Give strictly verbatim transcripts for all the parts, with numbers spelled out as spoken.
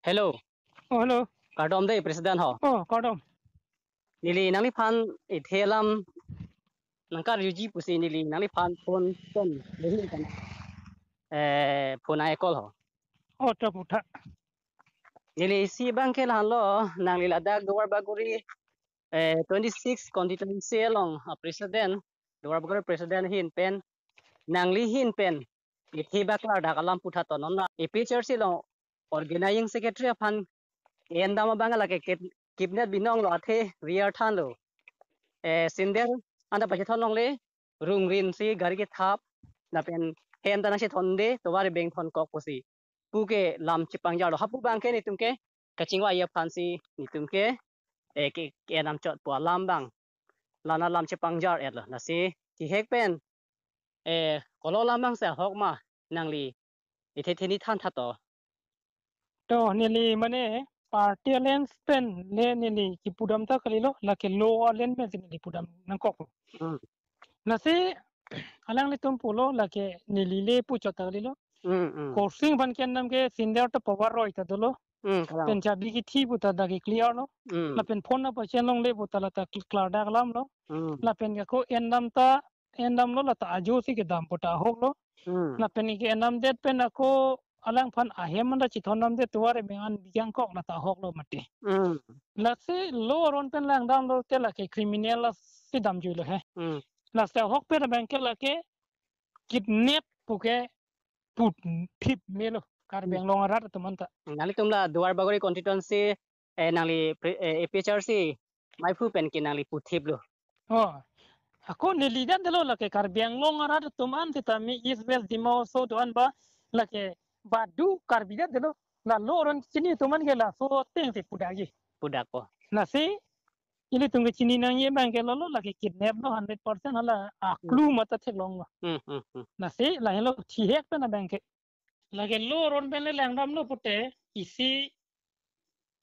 Hello. Oh, hello. Kardom dei, President ho. Oh, kardom. Neli nangliphan ethe alam nangkarjuji pusi neli nangliphan phone pen lehin kan. Eh, phone ai call ho. Oh, ta putha. Neli isi abang ke lahenlo, nangli ladak Duar Bagori, eh, twenty-six constituency along a President, Duar Bagori President ahin pen, nangli ahin pen ethe baklar dak alam putha tonon na. A P H L C along organizing secretary aphan endam abang lake kip-, kipnet binong lo athe viar than lo. Eh, sinder anta pachethon longle, rungrin si gari kethap, lapen hem ta nangchethonde, tovar beng thonkok pusi pu ke lam chepangjar lo. Hapu abang ke netum ke kachingvai aphan si netum ke, eh, ke, ke enam chot pu alam abang. Lana lam chepangjar et lo. Lasi thihek pen, eh, kolo alam abang si ahok ma nangli ethe theni than tha to. To neli mane party alliance pen le neli kipudam ta kalilo, lake lo alliance pen si neli pudam nangkok. Hmm. Lasi alanglitum pulo lake neli le pu chot ta kalilo. Hmm, hmm. Korsing aphan ke endam ke sinder ta power roi ta dolo. Hmm, kalang. Pen chabi kithi pu ta dak ke clear lo. Hmm. Lapen phone na pachethon longle pu ta lata clear dak alam lo. Hmm. Lapen ke ako endam ta, endam lo lata ajo si kedam pu ta ahok lo. Hmm. Lapen ke endam det pen ako alangphan ahem anta chethondam det tovar beng an bijang kok lata ahok lo mati. Hmm. Lasi lo aron pen langdam lote lake criminal lasi damjui lo he. Hmm. Lasi ahok pen abang ke lake kidnap pu ke puthip melo Karbi Hmm. Anglong arat atum anta. Nanglitum la Duar Bagori constituency, eh, nangli pre-, eh, A P H L C maiphu pen ke nangli puthip lo. Oh. Ako neli dan delo lake Karbi Anglong arat atum an sitame East West Dima Hasao do-an ba lake badu Karbi dan delo. La lo aron chini atum an ke laso ateng si pudakji. Pudak po. Lasi ilitum ke chini nangji abang ke lolo lake kidnap lo hundred percent hala aklu Hmm. mata theklong lo. Hmm, hmm, hmm. Lasi lahenlo thihek pen abang ke. Lake lo aron pen le langdam lo pute isi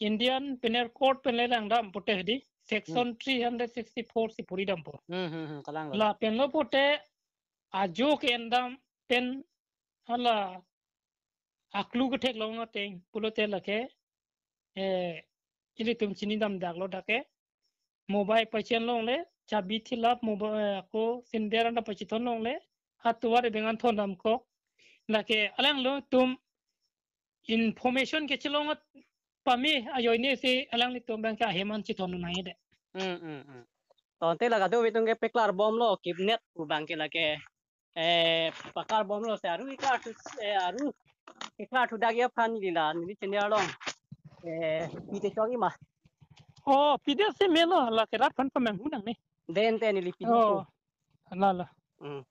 Indian Penal Code pen le langdam pute hedi section Hmm. three hundred sixty-four si puri dampo. Hmm, hmm, hmm, kalang lo. Lapen lo pute ajo ke-endam pen hala aklu ketheklong ateng pulote lake, eh, ilitum chinidam dak lo dak ke mobile pachethon longle, chabi thilap mobile, eh, ako sinder anta pachethon longle, ha tovar beng an thondam kok. Lake alanglitum information kechelong at pame ajoine si alanglitum abang ke ahem an chethon nangji de. Hmm, hmm, hmm. To ante la kadokave atum ke paklar bom lo, kidnap pu abang ke lake, eh, paklar bom lo si aru iklar thu, eh, aru iklar thu dak aphan neli la neli chini along, eh, pite chok-i ma. Oh, pite si melo lake rat aphan pamanghu nangne. Den te neli pite. Oh, si. La la. Hmm.